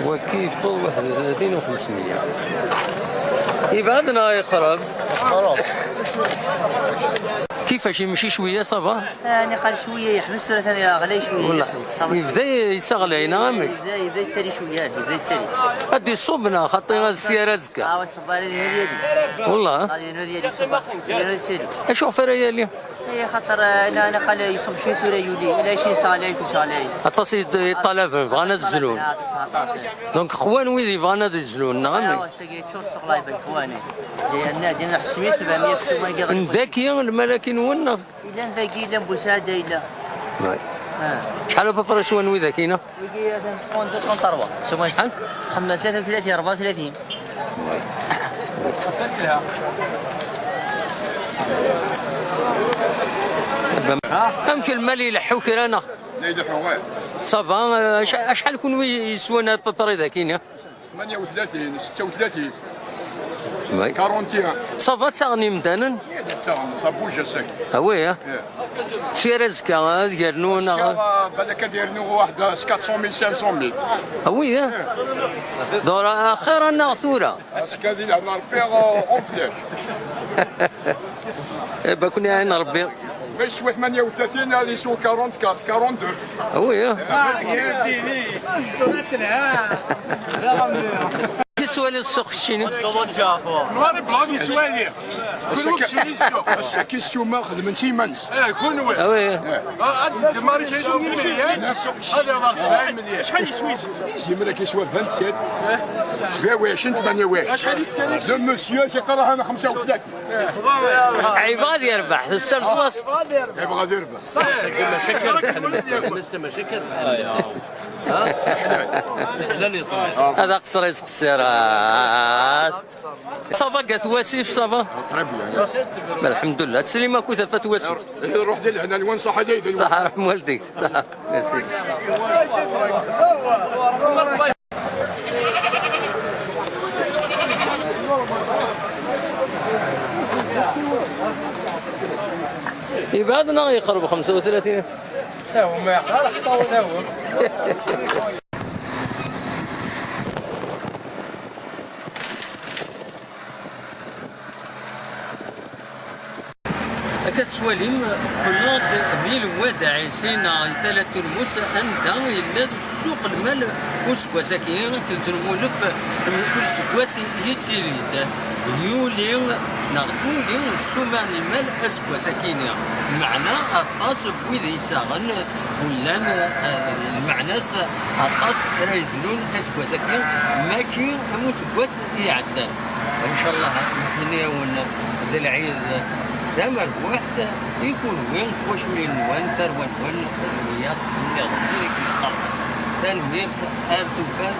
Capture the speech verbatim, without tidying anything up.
Waki yewweḍ waḥed u tlatin u xemsmiyya. Yebɛed neɣ yeqreb? Kifac, yemci cwiya, ça va? Niqal cwiya yeḥbes, tura tani ɣlay cwiya. Wellah, ça va. Yebda yettaɣlay, neɣ amek? Yebda, yebda yettali cwiya, yebda yettali. Ad d-iṣubb neɣ xaṭi, ad s-yerr azekka? Ah, wa tṣebbar, ad yali. Wellah. Ad yali, ad yali, tṣebbar. Ad yali, ad yali. Acu ɣef ara yali? Eh, xaṭer, eh, na, niqal yeṣubb cwiya, tura yuli. Ulac, yettaɣlay, yettaɣlay. Aṭas i d-, yeṭṭalaben, bɣan ad zlun. Aṭas, aṭas, eh. Donc, qwan wid yebɣan ad zlun, neɣ amek? Ah, ass-agi yeččur ssuq, Allah ibarek, qwan, eh. Di, di, di, ḥesmi sebɛemya f ssuma i yeḍran. N daki, lmalak-nwen, neɣ? Yellan dagi, yellan Busaɛda, yella. Ouais. Ah. Acḥal à peu près swan widak-ina? Wigi atan trente-deux, trente-trois. Suma acḥal? Xemsa tlata u tlatin, rebɛa u tlatin. Ouais. Amek lmal, ileḥḥu kra, neɣ? La ileḥḥu, ouais. Ça va, euh, aca-, acḥal kunwi yeswan à peu près daki-ni? Tmanya u tlatin, setta u tlatin. Oui. Quarante et un. Ça va, ttaɣen yimdanen? Ttaɣen, ça bouge ass-agi. Ah oui, hein? Eh. Si ar azekka, ad yernu neɣ? Azekka, balak ad yernu waḥed s quatre cent mille, cinq cent mille. Ah oui, hein? Dora axir neɣ tura? Azekka di lehna Rebbi, euh, on flash. Eh ben, kun iɛin Rebbi. Ma yeswa tmanya u tlatin, ad yeswa quarante-quatre, quarante-deux. Ah oui, hein? Tettwaliḍ ssuq keččini? Ass-agi ssuma xedmen s iman-nsen. Ah oui. Ad d-mari kra sin imriyan, ad iḍer sebɛa imriyan. Acḥal yeswa? Simra-k yeswa vingt-sept. Sebɛa u ɛecrin, tmanya u ɛecrin. Le monsieur, c'est xemsa u tlatin. Yebɣa ad yerbeḥ, tesserseḍ-as. Yebɣa ad yerbeḥ. Ad aqṣer yettqeṣṣir. Ça va, gars, wasif, ça va? Très bien. Alḥemdulillah. Teslim akk i tafat wasif. Ruḥ di lehna-nwen, ṣaḥa d aydi-nwen. Ṣaḥa, ruḥ m waldik. Ṣaḥa. Merci. Yebɛed neɣ yeqreb xemsa u tlatin? Sahum, ma yeqreb, sahum. Akka tettwalim, qqleɣ-d di Lwad Ɛisi neɣ di Tala Turmus, anda yella ssuq lmal useggas-agi, akken tenwulef mkul seggas yettili-d. Yuli neɣ tuli ssuma n lmal aseggas-agi-ni, meɛna aṭas n wid yessaɣen, llan, eh, lmeɛna-s aṭas ara yezlun aseggas-agi, mačči am useggas i iɛeddan. Ncallah, nettmenni-awen d lɛid d tamerbuḥt i kunwi, d twaculin-nwen, tarwa-nwen, d wiyaḍ nniḍen wid i kem-iqerben. Tanemmirt, ar tufat.